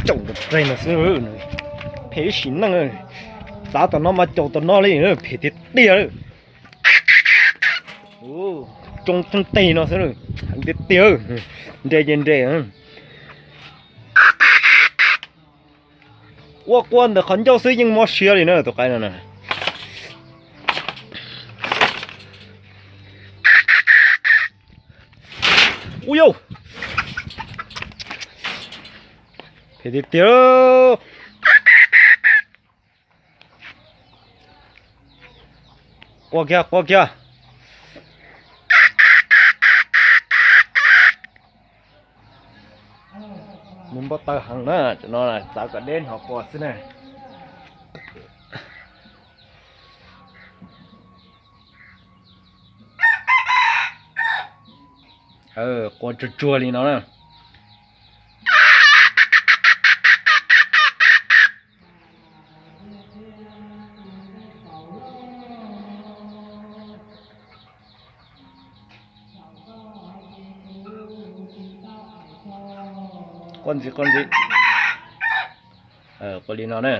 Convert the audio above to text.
caum nram reg no xwb. Phem ib sim neej, txav tom no mas caum tom no li, phem tiag tiag. Tsoo theej teg no xwb, heev tiag tiag. Nres ces nres. Ua qua ntawm qhov ncauj xwb yeej mob siab li na tus qaib no na. Ua yau, phem tiag tiag. Qua kiag, qua kiag. Nws npau taws heev na, no txav kom deb hnov qua xwb na. Qua tsuag tsuag li no na. Qua ntxiv, qua ntxiv. Qua li no na.